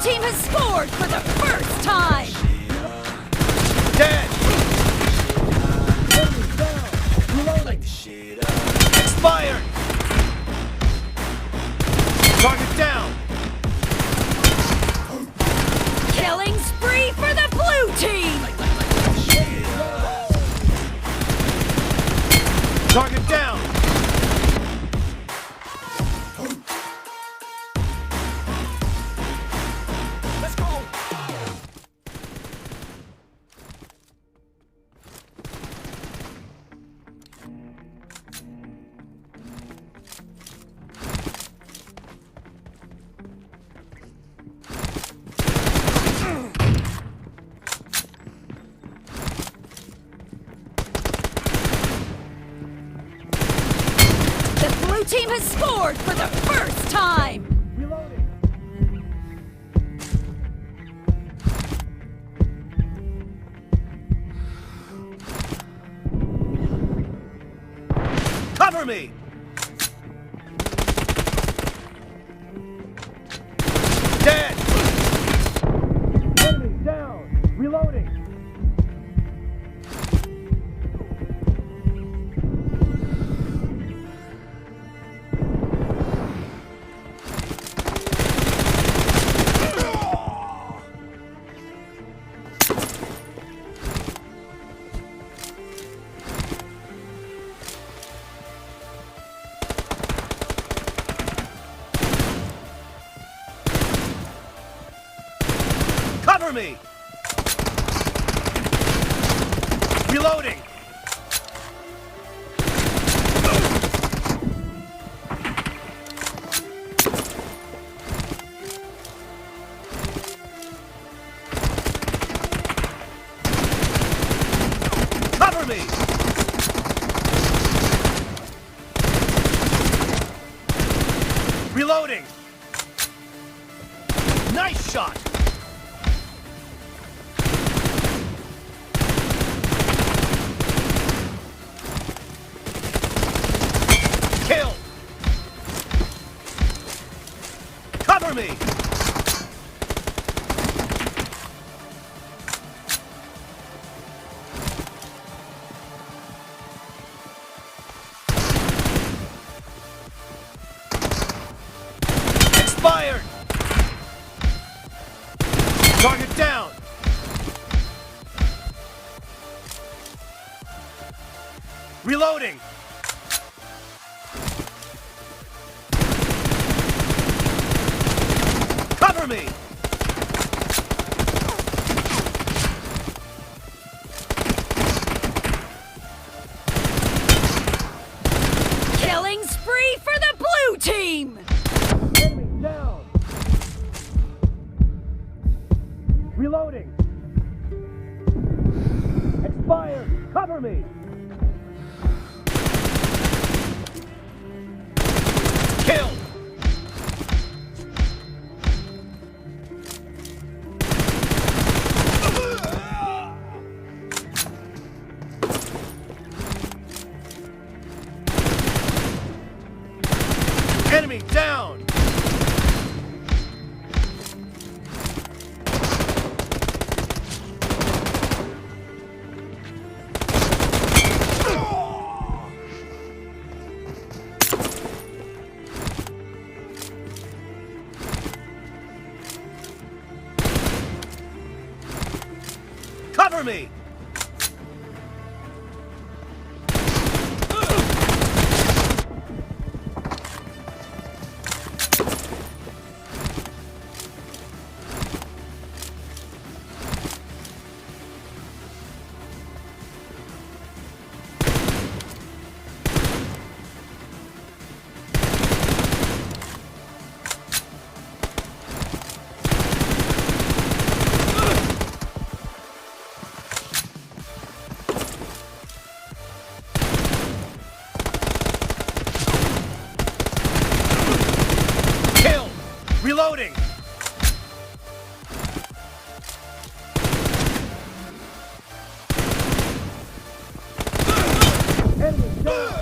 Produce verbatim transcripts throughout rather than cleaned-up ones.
Team has scored for the first time. Dead. Enemy down. Reloading. Expired. Target down. Killing spree for the blue team. Target down. Let's go. The blue team has scored for the first time. Reloading. Cover me! Dead! Enemy down! Reloading! Cover me! Reloading! Cover me! Reloading! Nice shot! Kill! Cover me! Expired! Target down! Reloading! Cover me! Killing spree for the blue team! Enemy down! Reloading! Expired! Cover me! Kill! Enemy down! Cover me! Kill! Reloading! Enemy down!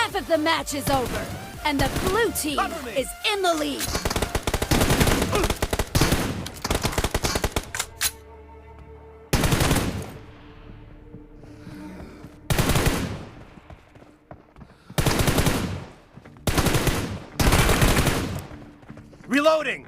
Half of the match is over, and the blue team is in the lead. Reloading!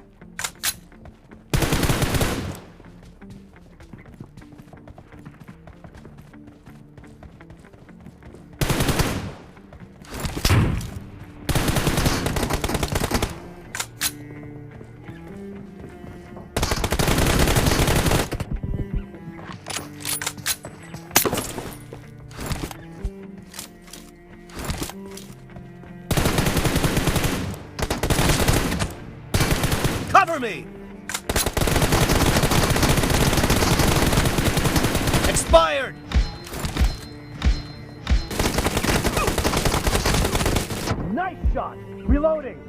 Cover me! Expired! Nice shot! Reloading!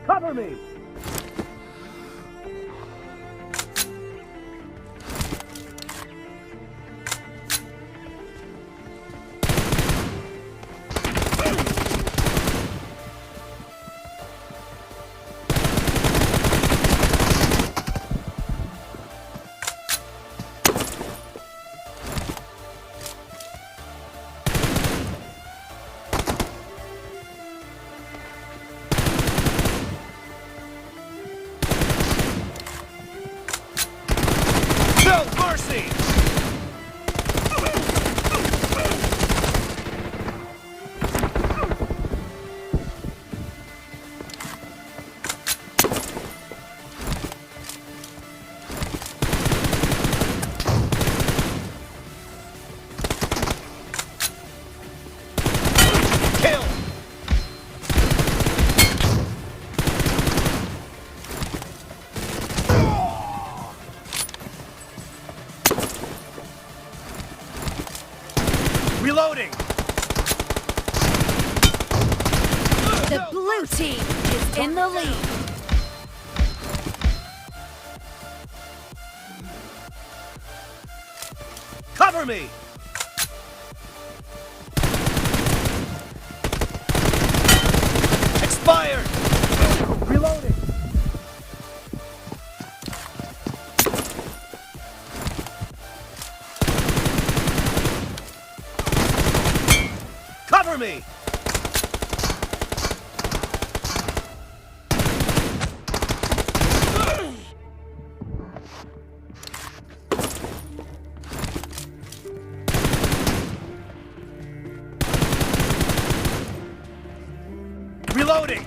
Cover me! No mercy! Kill! Reloading! The blue team is in the lead. Cover me! Expired! Reloading! Cover me! Reloading!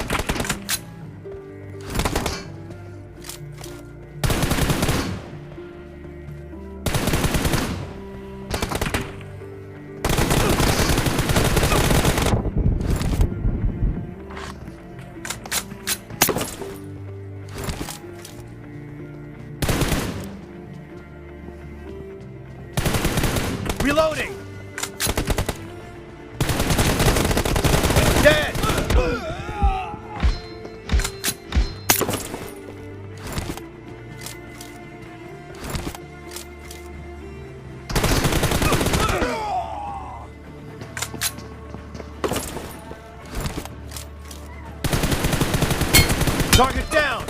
Reloading! Dead! Target down!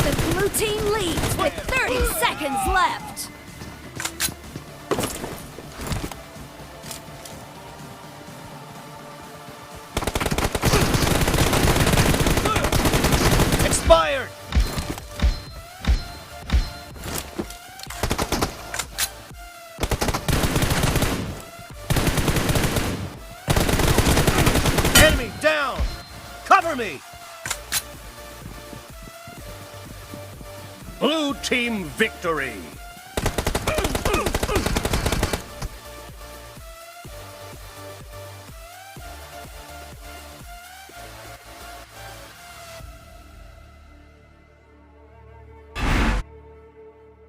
The blue team leads with thirty seconds left. Expired! Enemy down! Cover me! Blue team victory!